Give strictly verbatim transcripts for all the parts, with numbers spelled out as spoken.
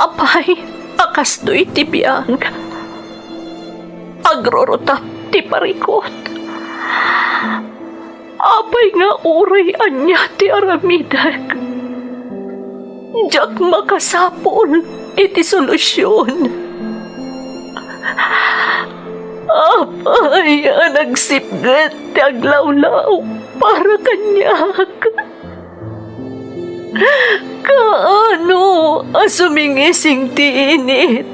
Apay a kastoy ti biag, agrurutap ti parikut. Apay nga uray ania ti aramidek, diak makasapul iti solusion. Apay a nagsipget ti aglawlaw para kaniak? Kaano a sumingising ti init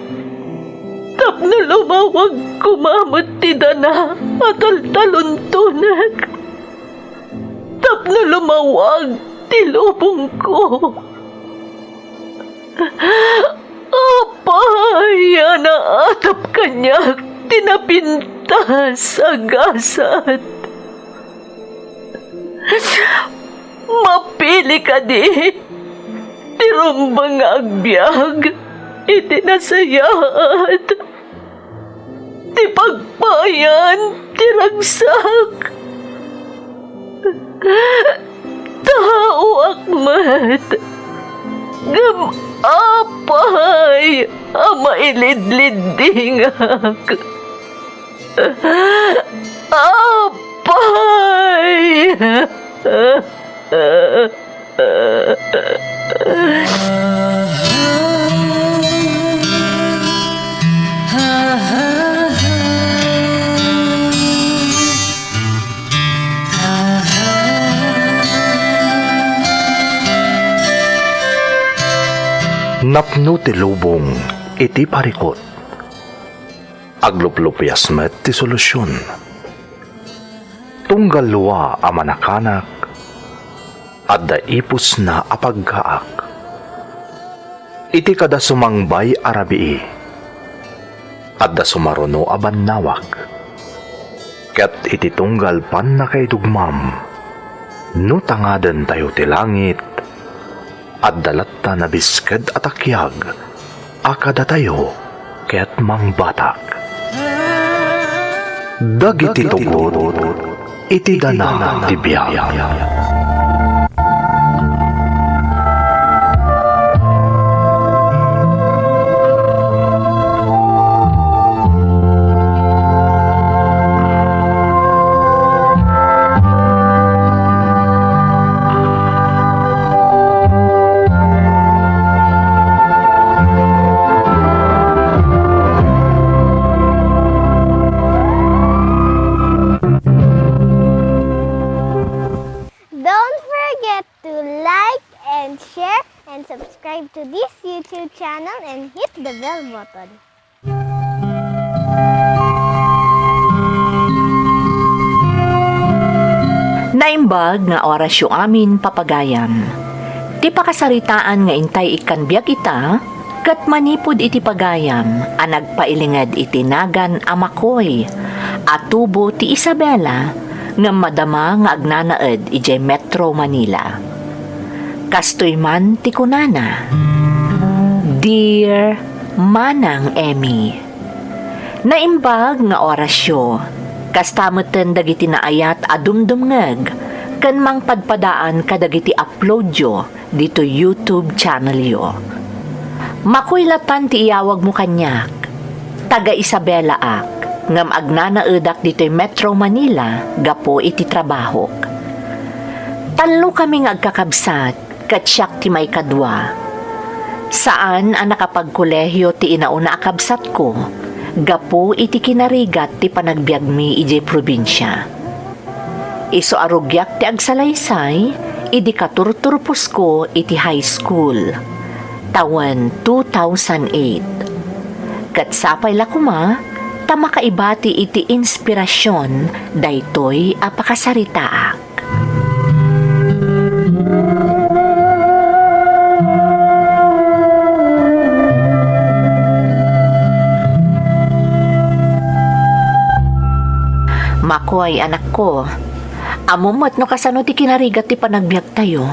tapno lumawag koma met ti dana a taltaluntonek? Tapno lumawag ti lubongko. Apay a naatap kaniak ti napintas a gasat? Mapili kadi ti rumbeng nga agbiag iti nasayaat ti pagpayan ti ragsak. Taoak met, ngem apay a mailidliddingak? Apay! Napno ti lubong iti parikut. Agluplupias met ti solusion. Tunggal lua a manakanak, adda ipusna a paggaak. Iti kada sumangbay a rabii, adda sumaruno a bannawag. Ket iti tunggal pannakaidugmam, no tangadentayo ti langit, adda latta nabisked a takiag a kadatayo ket mangbatak. Dagiti tugot iti dana ti biag. Don't forget to like and share and subscribe to this YouTube channel and hit the bell button. Naimbag nga orasyo amin, papagayam. Ti pakasaritaan nga intay ikkan biag ita, ket manipud iti pagayam a nagpailinged iti nagan a Makoy, a tubo ti Isabela, ngem madama nga agnanaed idiay Metro Manila. Kastoy man ti kunana, "Dear Manang Emmy." Naimbag nga orasyo, kasta metten dagiti naayat a dumdumngeg ken mangpadpadaan kadagiti uploadyo ditoy YouTube channelyo. Makoy latan ti iyawagmo kaniak. Taga Isabelaak, ngem agnanaedak ditoy Metro Manila gapu iti trabahok. Tallokami nga agkakabsat, ket siak ti maikadua. Saan a nakapagkolehio ti inauna a kabsatko gapu iti kinarigat ti panagbiagmi idiay probinsia. Isu a rugiak ti agsalaysay idi katurturposko iti high school, tawen two thousand eight. Ket sapay la koma ta makaibati iti inspirasion daytoy a pakasaritaak. Makoy, anakko, ammom met no kasano ti kinarigat ti panagbiagtayo.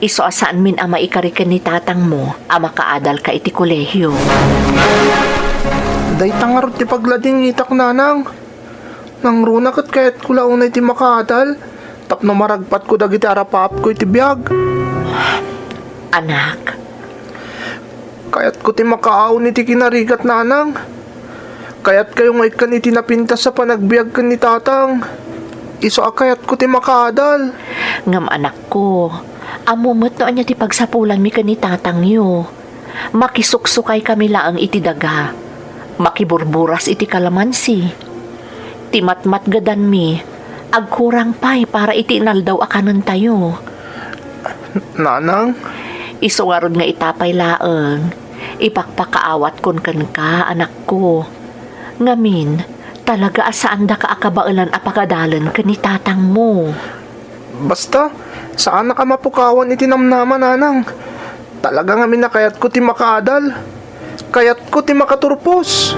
Isu a saanmin a maikari ken ni tatangmo a makaadalka iti kolehio. Dayta ngarud ti pagladingitak, nanang. Nangruna ket kayatko la unay ti makaadal tapno maragpatko dagiti arapaapko iti biag. Anak, Kayatko ti makaawn iti kinarigat, nanang. Kayatkayo nga ikkan iti napintas a panagbiag ken ni tatang. Isu a kayatko ti makaadal. Ngem anakko, ammo met no ania ti pagsapulanmi ken ni tatangyo. Makisuksukaykami laeng iti daga. Makiburburas iti kalamansi. Ti matmatgedanmi, agkurang pay para iti inaldaw a kanentayo. Nanang? Isu ngarud nga ita pay laeng, ipakpakaawatkon kenka, anakko. Ngamin, talaga a saandaka a kabaelan a pagadalen ken ni tatangmo. Basta, saanak a mapukawan iti namnama, nanang. Talaga ngamin a kayatko ti makaadal. Kayatko ti makaturpos.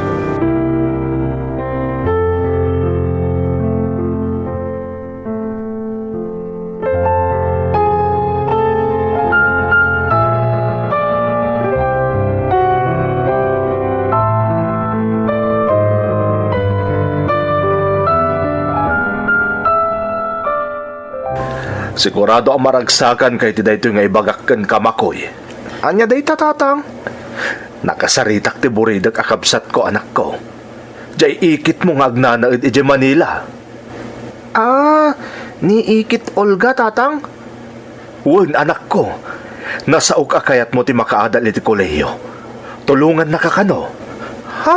Sigurado a maragsakanka iti daytoy nga ibagak kenka, Makoy. Ania dayta, tatang? Nakasaritak ti buridek a kabsatko, anakko. Diay ikitmo nga agnanaed idiay Manila. Ah, ni Ikit Olga, tatang? Wen, anakko. Nasaok a kayatmo ti makaadal iti kolehiyo. Tulongannaka kano? Ha?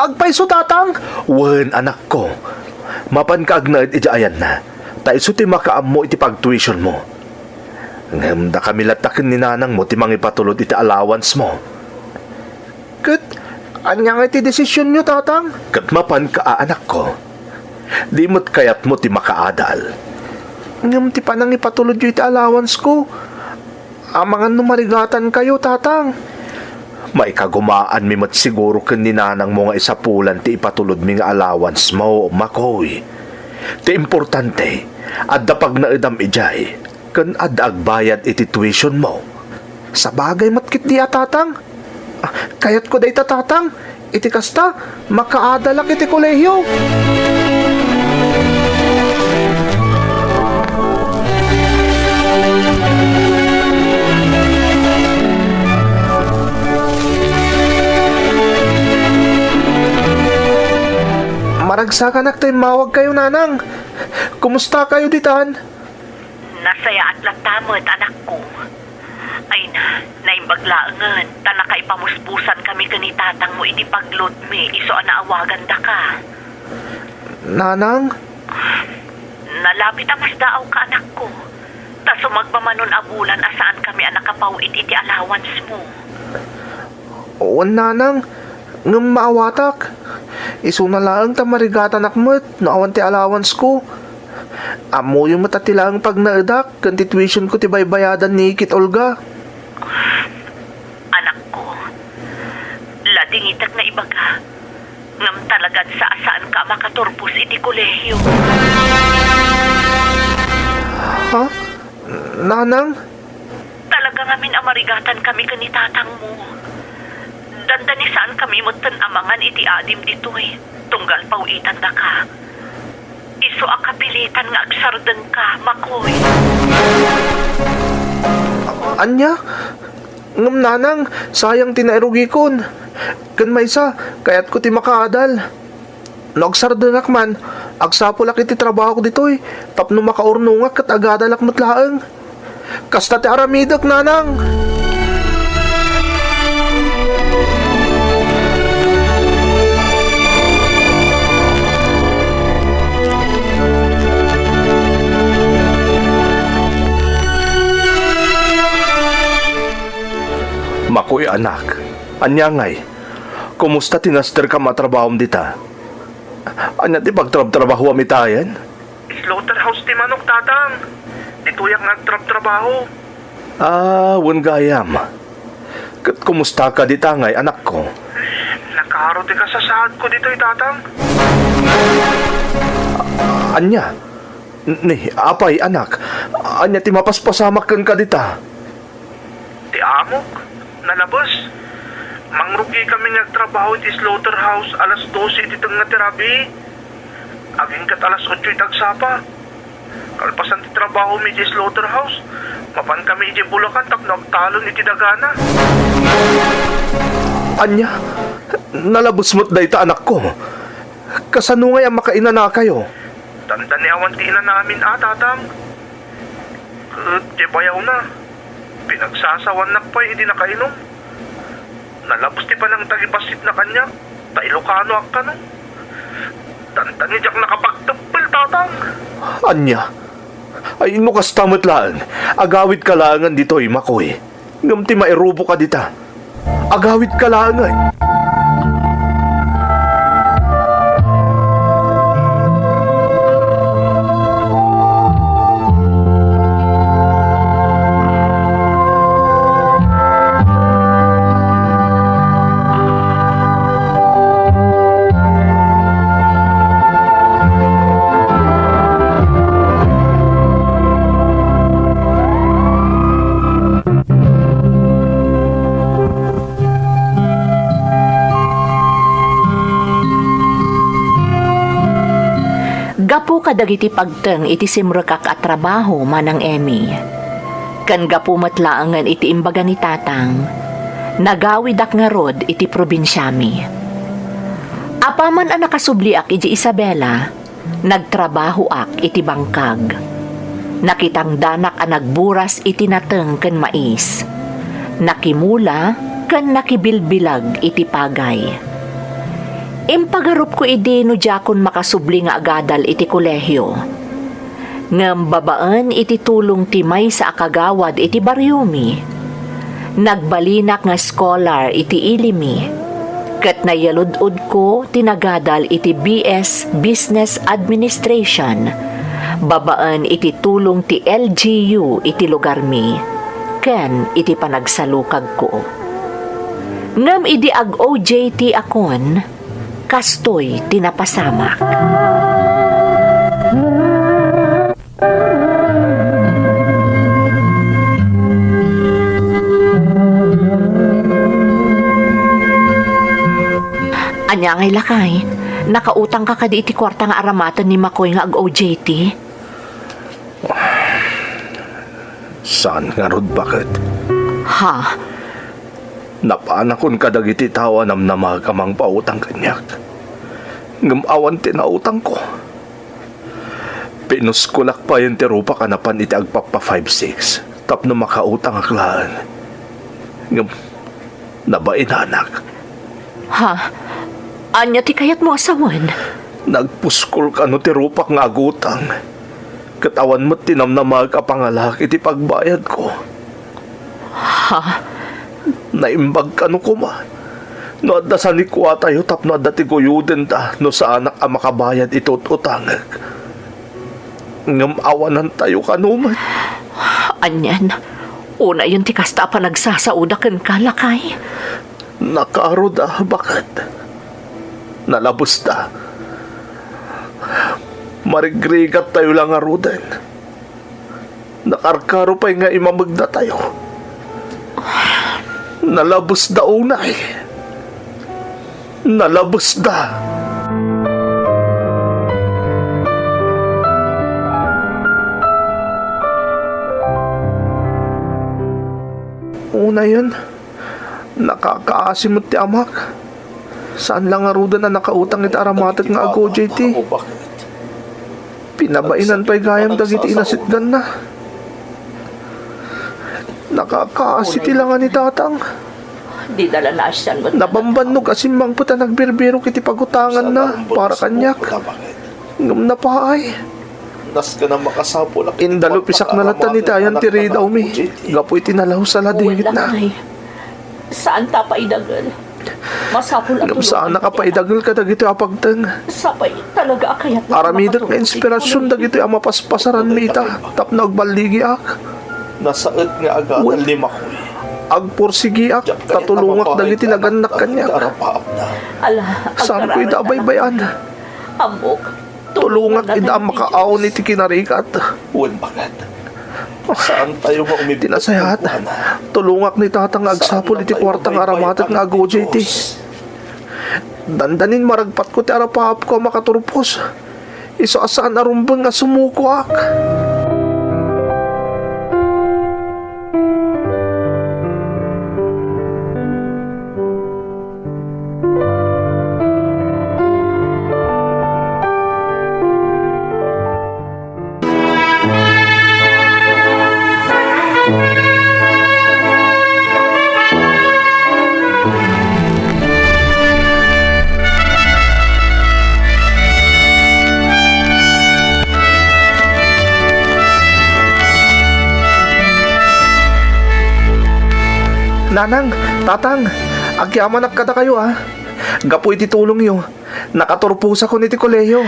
Agpayso, tatang? Wen, anakko. Mapanka agnaed idiay ayanna, ta isu ti makaammo iti pagtuitionmo. Ngem dakami latta ken ni nanangmo ti mangipatulod iti allowance mo. Ket ania nga iti desisionyo, tatang? Ket mapanka a, anakko. Di met kayatmo ti makaadal. Ngem ti panangipatulodyo iti allowance ko, amangan no marigatankayo, tatang. Maikagumaanmi met siguro ken ni nanangmo nga isapulan ti ipatulodmi nga allowance mo, Makoy. Ti importante, adda pagnaedam idiay, ken adda agbayad iti tuition mo. Sabagay met ketdi a, tatang. Ah, kayatko dayta, tatang. Iti kasta, makaadalak iti kolehiyo. Maragsakanak ta immawagkayo, nanang. Kumustakayo ditan? Nasayaat latta met, anakko. Ay na, naimbag laengen, ta nakaipamuspusankami ken ni tatangmo iti paglutmi isu a naawagandaka. Nanang? Nalapit a masdaawka, anakko. Ta sumagmamanon a bulan a saankami a nakapaw-it iti allowance mo. Wen, nanang, ngem maawatak. Isuna laeng ta marigatanak met no awan ti allowance ko. Ammoyo met a ti laeng pagnaedak ken ti tuition ko ti baybayadan ni Ikit Olga. Anakko, ladingitek nga ibaga, ngem talagan sa a saanka a makaturpos iti kolehiyo. Ha? Nanang? Talaga ngamin a marigatankami ken ni tatangmo. Dandani saankami metten a mangan iti adim ditoy, tunggal paw-itandaka. Isu a kapilitan nga agsardengka, Makoy. Ania? Ngem nanang, sayang ti nairugikon. Ken maysa, kayatko ti makaadal. No agsardengak man, agsapulak iti trabahok ditoy tapno makaurnongak ket agadalak met laeng. Kasta ti aramidek, nanang. Makoy, anak, ania ngay? Kumusta ti nasterkam a trabahom dita? Ania ti pagtrabtrabahoam itayen? Slaughterhouse ti manok, tatang. Ditoyak nga agtrabtrabaho. Ah, wen gayam. Ket kumusta ka dita ngay, anakko? Nakaro ti kasasaadko ditoy, tatang. Ania? Ni, apay, anak? Ania ti mapaspasamak kenka dita? Ti amok, nalabes. Mangrugikami nga agtrabaho iti slaughterhouse alas dose iti tengnga ti rabii. Agingga ket alas otso iti agsapa. Kalpasan ti trabahomi iti slaughterhouse, Mapankami idiay Bulacan tapno agtalon iti dagana. Ania? Nalabes met dayta, anakko? Kasano ngay a makainanakayo? Dandani awan ti inanamin a, tatang. Ket ti bayawna, pinagsasawannak pay idi nakainum. Nalabes ti panangtagibassitna kaniak, ta Ilocano ak kano. Dandani diak nakapagteppel, tatang. Ania? Ay, no kasta met laeng, agawidka laengen ditoy, Makoy. Ngem ti mairuboka dita, agawidka laengen. Gapu kadagiti pagteng iti simrekak a trabaho, Manang Emmy, ken gapu met laengen iti imbaga ni Tatang, nagawidak ngarud iti probinsiami. Apaman a nakasubliak idiay Isabela, nagtrabahoak iti bangkag. Nakitangdanak a nagburas iti nateng ken mais. Nakimula ken nakibilbilag iti pagay. Impagarupko idi no diakon makasubli nga agadal iti kolehio. Ngem babaen iti tulong ti maysa a kagawad iti bariomi, nagbalinak nga scholar iti ilimi, ket nayalud-odko ti nagadal iti B S Business Administration babaen iti tulong ti L G U iti lugarmi ken iti panagsalukagko. Ngem idi ag-O J T akon, kastoy ti napasamak. Ania ngay, lakay? Nakautangka kadi iti kuarta nga aramaten ni Makoy nga ag-O J T? Saan ngarud, baket. Ha? Napanakon kadagiti tao a namnamaek a mangpautang kaniak. Ngem awan ti nautangko. Pinuskolak payen ti rupak a napan iti agpappa five six tapno makautangak laeng. Ngem nabainanak. Ha? Ania ti kayatmo a sawen? Nagpuskol kano ti rupak nga agutang, ket awan met ti namnamaek a pangalaak iti pagbayadko. Ha? Naimbag kano koma no adda sanikuatayo tapno adda ti guyodenta no saanak a makabayad iti ut-utangek. Ngem awanantayo kano met. Anian, unayen ti kasta a panagsasaoda kenka, lakay? Nakaruda, baket. Nalabesta. Marigrigattayo la ngaruden. Nakarkaro pay nga imamegdatayo. Nalabesda unay. Nalabesda. Unayen, nakakaasi met ti amak. Saan la ngaruden a nakautang iti aramatek nga ag-O J T. Pinabainan pay gayam dagiti inasitganna. Nakakaasi ti langa ni Tatang. Di dala naasian met. Nabambannog a simmangpet a nagbirbirok iti pagutanganna para kaniak. Ngem napaay. Nasken a makasapul a Indalupisak na latta ni Tayan ti ridawmi gapu iti nalaus a ladingitna. Saan ta paidagel? Masapul a Ngem saan a kapaidagel kadagitoy a pagteng. Sapay talaga a kayat. Aramidek nga inspirasyon dagitoy a mapaspasaranmi ita tapno agballigiak. Nasaet nga agadal ni Makoy. Agpursigiak ta tulongak dagiti nagannak kaniak. Ala, saanko ida a baybay-an. Ammok. Tulongak ida a makaawn iti kinarigat. Wen, baket. Saan tayo nga umibit. Ti nasayaat, tulongak ni Tatang nga agsapul iti kuarta nga aramatek nga ag-O J T. Dandanin maragpatko ti arapaapko a makaturpos. Isu a saan a rumbeng nga sumukoak. Nanang, Tatang, agyamanak kadakayo, a. Gapu iti tulongyo, nakaturposakon iti kolehiyo.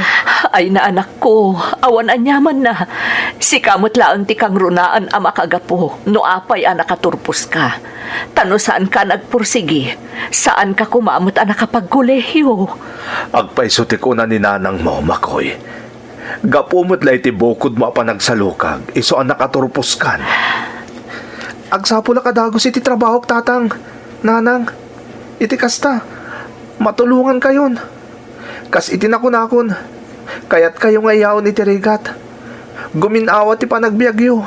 Ay, naanakko, awan aniamanna. Sika met laeng ti kangrunaan a makagapu no apay a nakaturposka. Ta no saanka a nagpursigi, saanka koma met a nakapagkolehiyo. Agpayso ti kuna ni nanangmo, Makoy. Gapu met la iti bukodmo a panagsalukag, isu a nakaturposkan. Agsapul a kadagus iti trabahok, Tatang, Nanang. Iti kasta, matulongankayon. Kas iti nakunakon, kayatkayo nga iyaon iti rigat. Gumin-awa ti panagbiagyo.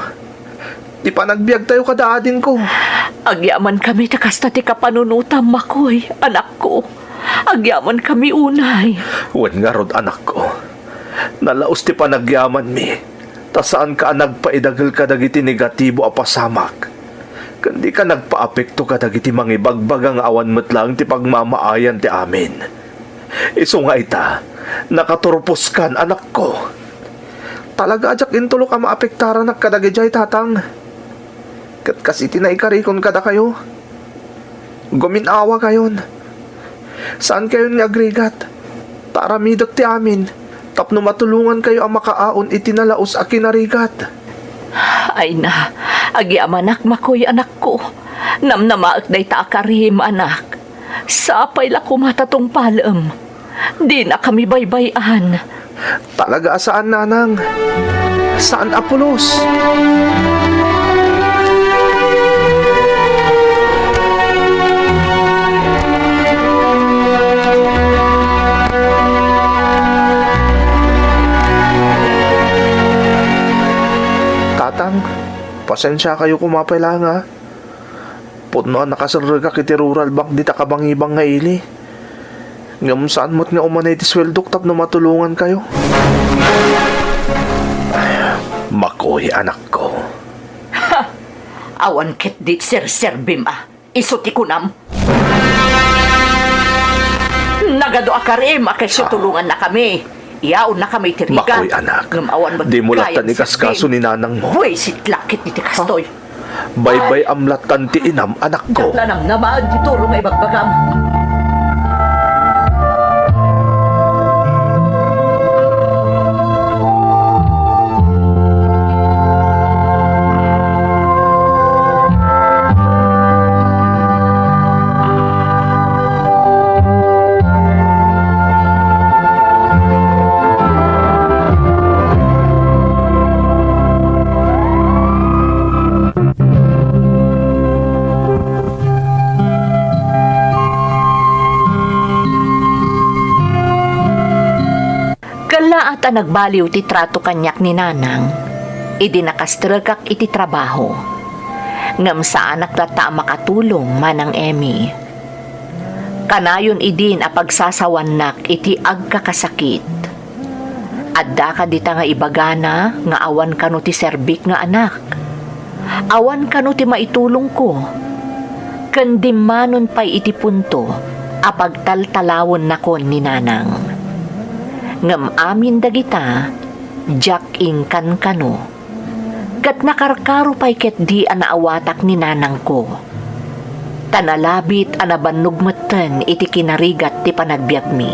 Ti panagbiagtayo kada adingko. Agyamankami ta kasta ti kapanunotam, Makoy, anakko. Agyamankami unay. Wen ngarud, anakko. Nalaus ti panagyamanmi, ta saanka a nagpaidagel kadagiti negatibo a pasamak, ken dika nagpaapekto kadagiti mangibagbaga nga awan met laeng ti pagmamaayan ti amin. Isu nga ita, nakaturposkan, anakko. Talaga a diak intulok a maapektaranak kadagidiay, Tatang. Ket kas iti naikarikon kadakayo, gumin-awakayon. Saankayon nga agrigat, ta aramidek ti amin tapno matulongankayo a makaaon iti nalaus a kinarigat. Ay na, agyamanak, Makoy, anakko. Namnamaek dayta a karim, anak. Sapay la koma ta tungpalem. Dinakami baybay-an. Talaga a saan, Nanang. Saan a pulos. Tatang, pasensiakayo koma pay laeng, a. Pudno a nakaserrekak iti Rural Bank dita kabangibang nga ili. Ngem saan met nga umanay ti sueldok tapno matulongankayo. Makoy, anakko. Ha! Awan ketdi ti serserbim a. Isu ti kunam. Nagadu a karim a kesyo Ah. tulongannakami. Iyaonnakami iti rigat. Makoy, anak. Ngem awan met Dimo lattan kayam ikaskaso serbim. ni nanangmo. Buisit la ketdi ti kastoy. Baybay-am lattan ti inam, anakko. Diak la namnamaen ti tulong nga ibagbagam. Kellaat a nagbaliw ti trato kaniak ni Nanang idi nakastrekak iti trabaho. Ngem saanak latta a makatulong, Manang Emmy. Kanayon idin a pagsasawannak iti agkakasakit. Adda kadi ta nga ibagana nga awan kano ti serbik nga anak? Awan kano ti maitulongko? Ken dimmanon pay iti punto a pagtaltalawennakon ni Nanang. Ngem amin dagita, diak inkankano. Ket nakarkaro pay ketdi a naawatak ni nanangko. Ta nalabit a nabannog metten iti kinarigat ti panagbiagmi.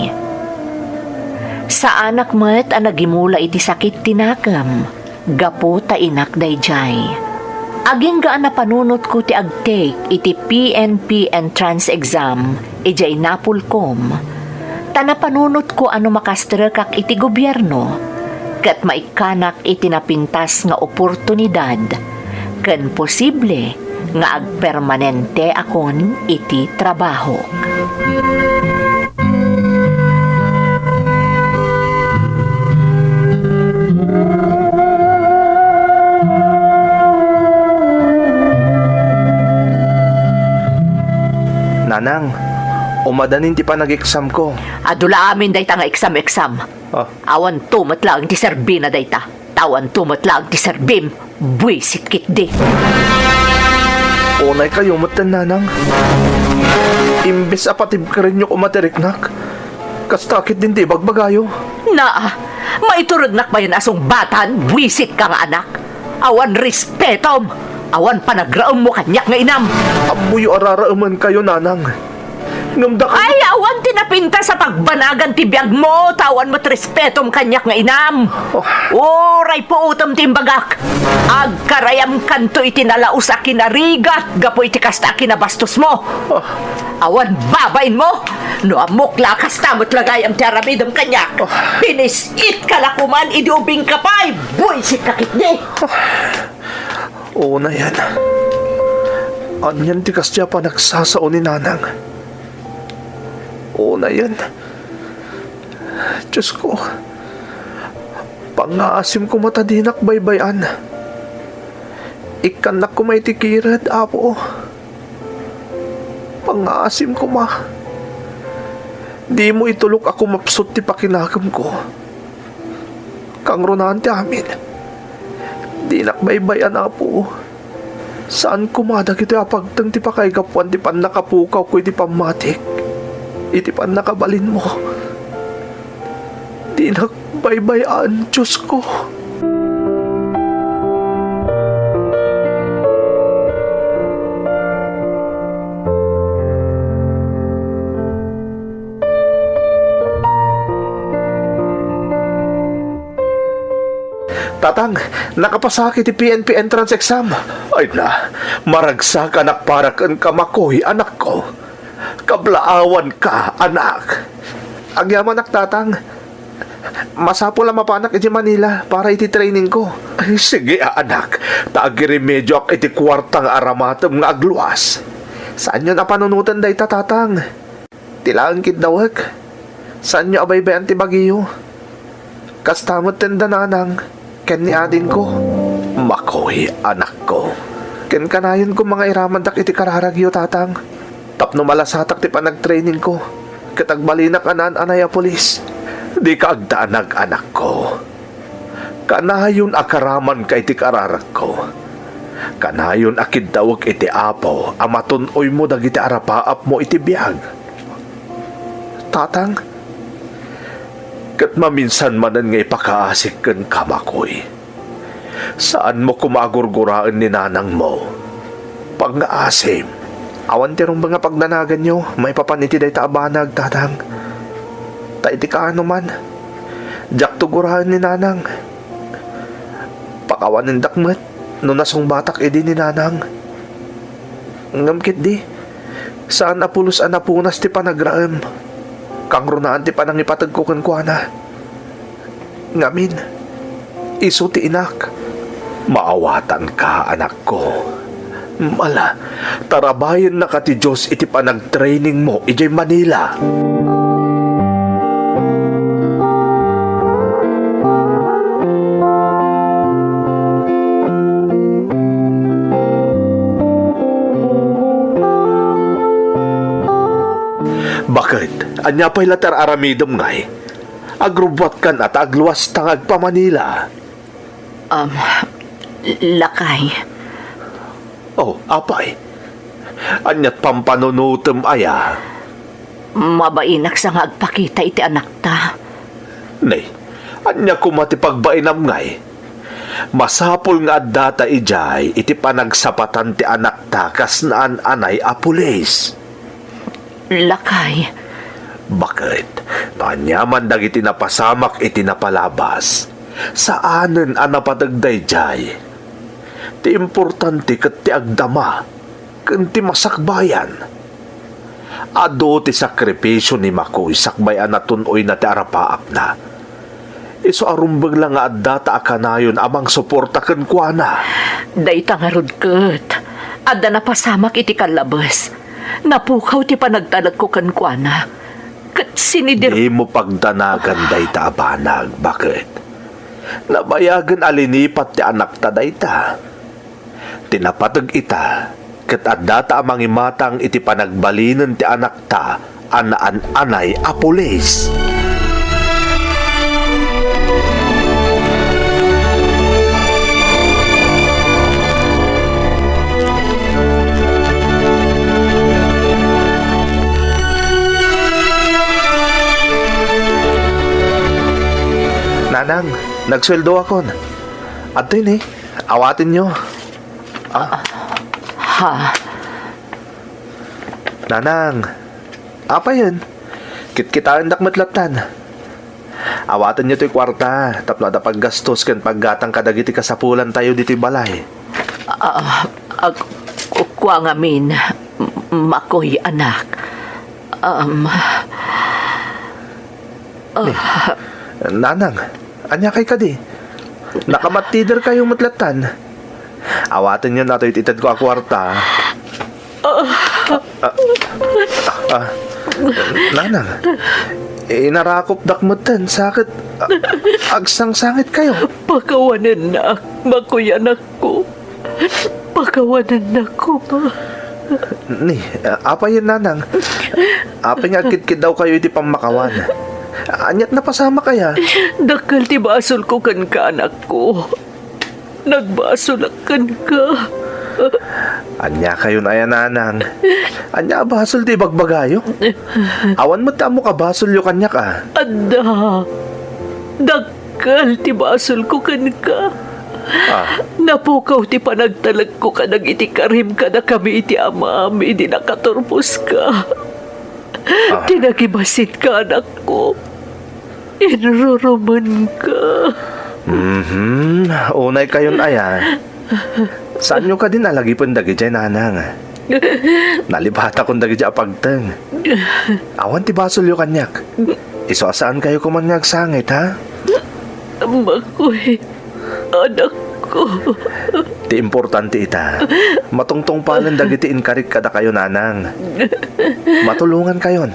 Saanak met a nagimula iti sakit ti nakem gapu ta inak daydiay. Agingga a napanunotko ti agtake iti P N P entrance exam idiay Napolcom, ta napanunotko a no makastrekak iti gobierno, ket maikkanak iti napintas nga oportunidad, ken posible nga agpermanenteakon iti trabahok. Nanang, umadanin ti panag-examko. Adu la amin dayta nga exam-exam. Ah. Awanto met laeng ti serbina dayta. Awanto met laeng ti serbim. Buisit ketdi. Unaykayo metten, Nanang. Imbes a patibkerenyo koma ti riknak, kasta ketdin ti ibagbagayo. Naa, maiturednak mayen a sungbatan, buisitka nga anak. Awan respetom. Awan panagraemmo kaniak nga inam. Ammoyo a raraemenkayo, nanang. Ngem dakami— Ay, awan ti napintas a pagbanagan ti biagmo, ta awan met respetom kaniak nga inam. Oh. Uray puotem ti imbagak. Agkarayamkanto iti nalaus a kinarigat gapu iti kasta a kinabastosmo. Oh. Awan babainmo. No ammok la a kasta met la gayam ti aramidem kaniak. Oh. Pinis-itka la koman idi ubingka pay. Buisitka ketdi. Oh. Unayen. Anian ti kasdiay a panagsasao ni nanang? Unayen. Diosko, pangngaasim koma ta dinak baybay-an. Ikkannak koma iti kired, Apo. Pangngaasim koma. Dimo itulok a kumapsut ti pakinakemko. Kangrunaan ti amin. Dinak baybay-an, Apo. Saan koma dagitoy a pagteng ti pakaigapuan ti pannakapukawko iti pammatik, iti pannakabalinmo. Dinak baybay-an, Diosko. Tatang, nakapasak iti P N P entrance exam. Ay na, maragsak a nakpara kenka, Makoy, anakko. Kablaawanka, anak. Agyamanak, Tatang. Masapul a mapanak iti Manila para iti training ko. Ay, sige a, anak. Ta agiremedioak iti kuarta nga aramatem nga agluas. Saanyon a panunoten dayta, Tatang. Ti laeng kiddawek, saanyo a baybay-an ti bagiyo. Kasta met ti enda nanang ken ni adingko. Makoy, anakko. Ken kanayon koma nga iramandak iti kararagyo, Tatang, tapno malasatak ti panagtrainingko ket agbalinak a naan-anay a pulis. Dika agdanag, anakko. Kanayon a karamanka iti kararagko. Kanayon a kiddawek iti Apo a matun-oymo dagiti arapaapmo iti biag. Tatang, ket maminsan manen nga ipakaasik kenka, Makoy. Saanmo koma a gurguraen ni nanangmo. Pangngaasim. Awan ti rumbeng a pagdanaganyo maipapan iti dayta a banag, Tatang. Ta iti kaano man, diakto guraen ni nanang. Pakawanendak met no nasungbatak idi ni nanang. Ngem ketdi, saan a pulos a napunas ti panagraem. Kangrunaan ti panangipategko kenkuana. Ngamin, isu ti inak. Maawatanka, anakko. Mala, tarabayennaka ti Dios iti panagtrainingmo idiay Manila. Baket, ania pay la ti ar-aramidem ngay? Agrubbuatkan a ta agluasta nga agpa-Manila. Um, lakay. Oh, apay. Ania't pampanunotem aya? Mabainak sa nga agpakita iti anakta. Nay, ania koma ti pagbainam ngay? Masapul nga addata idiay iti panagsapatan ti anakta kas naan-anay a pulis. Lakay. Baket, no aniaman dagiti napasamak iti napalabas, saanen a napateg daydiay. Ti importante ket ti agdama ken ti masakbayan. Adu ti sakripisio ni Makoy sakbay a natun-oyna ti arapaapna. Isu a rumbeng la nga addata a kanayon a mangsuporta kenkuana. Dayta ngarud ket adda napasamak iti kallabes. Napukaw ti panagtalekko kenkuana. Ket sinidir— Dimo pagdanagan dayta a banag, baket? Nabayagen a linipat ti anakta dayta. Ti napateg ita, ket addata a mangimatang iti panagbalinen ti anakta a naan-anay a pulis. Nanang, nagsueldoakon. Adtoy ni, awatenyo. Ah, ha? Nanang, apayen? Kitkitaendak met lattan. Awatenyo toy kuarta tapno adda paggastos ken paggatang kadagiti kasapulantayo ditoy balay. Ah, ag-, ku-, kua ngamin, m-, Makoy, anak. Um, ah. Ni, Nanang, aniakay kadi? Nakamattiderkayo met lattan. Awatenyo natoy ti itedko a kuarta. Ah, ah, ah, Nanang, inarakopdak metten sa ket, ah, agsangsangitkayo. Pakawanennak, Makoy, anakko. Pakawanennakon. Ni, ah, apayen, Nanang? Apay nga agkidkiddawkayo iti pammakawan? Aniat napasamak aya? Dakkel ti basolko kenka, anakko. Nagbasolak kenka. Ania kayon aya, Nanang? Ania a basol ti ibagbagayo? Awan met ti ammok a basolyo kaniak, a? Adda. Dakkel ti basolko kenka. Ah. Napukaw ti panagtalekko kadagiti karim kadakami iti amam idi nakaturposka. Ah. Ti nagibasinka, anakko. Inrurumenka. Mhm. Unay kayon aya. Saanyo kadin a lagipen dagidiay, Nanang? Nalibatakon dagidiay a pagteng. Awan ti basolyo kaniak. Isu a saankayo koman nga agsangit, ha? Makoy, anakko. Ti importante ita, matungtungpalen dagiti inkarik kadakayo, Nanang. Matulongankayon.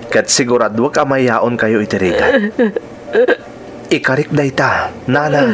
Ket siguraduek a mayaonkayo iti rigat. Ikarik dayta, Nanang.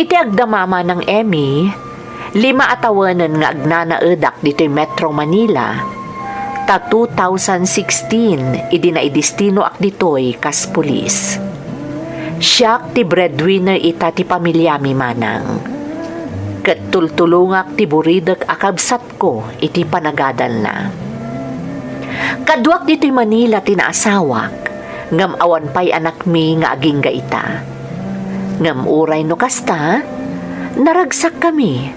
Iti agdama, Manang Emmy, lima a tawenen nga agnanaedak ditoy Metro Manila, ta two thousand sixteen idi naidestinoak ditoy kas pulis. Siak ti breadwinner ita ti pamiliami, Manang. Ket tultulongak ti buridek a kabsat ko iti panagadalna. Kaduak ditoy Manila ti naasawak, ngem awan pay anakmi nga agingga ita. Ngem uray no kasta, naragsakkami,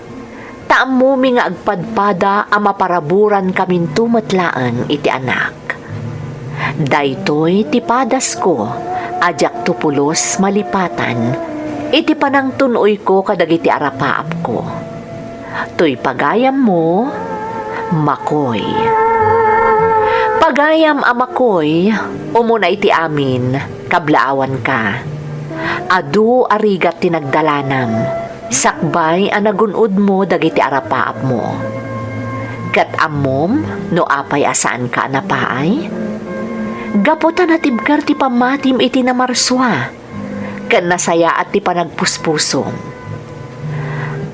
ta ammomi nga agpadpada a maparaburankaminto met laeng iti anak. Daytoy ti padasko a diakto pulos malipatan iti panangtun-oyko kadagiti arapaapko. Toy pagayammo, Makoy. Pagayam a Makoy, umuna iti amin, kablaawanka. Adu a rigat ti nagdalanam, sakbay a nagun-odmo dagiti arapaapmo. Ket ammom no apay a saanka a napaay? Gapu ta natibker ti pammatim iti namarsua, ken nasayaat ti panagpuspusom.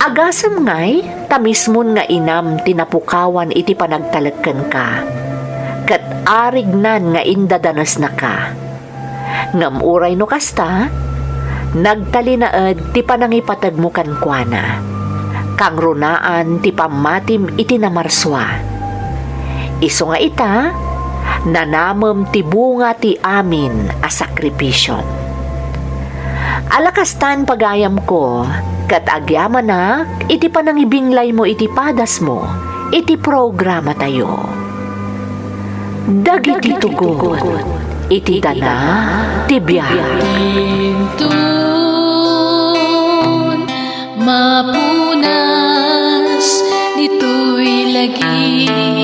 Agasem ngay ta mismon nga inam ti napukawan iti panagtalek kenka, ket arignan nga indadanesnaka. Ngem uray no kasta, nagtalinaed ti panangipategmo kenkuana. Kangrunaan ti pammatim iti namarsua. Isu nga ita, nanamem ti bunga ti amin a sakripisio. Ala kastan, pagayamko, ket agyamanak iti panangibinglaymo iti padasmo iti programatayo. Dagiti tugot iti dana ti biag. Inton mapunas ditoy lagi.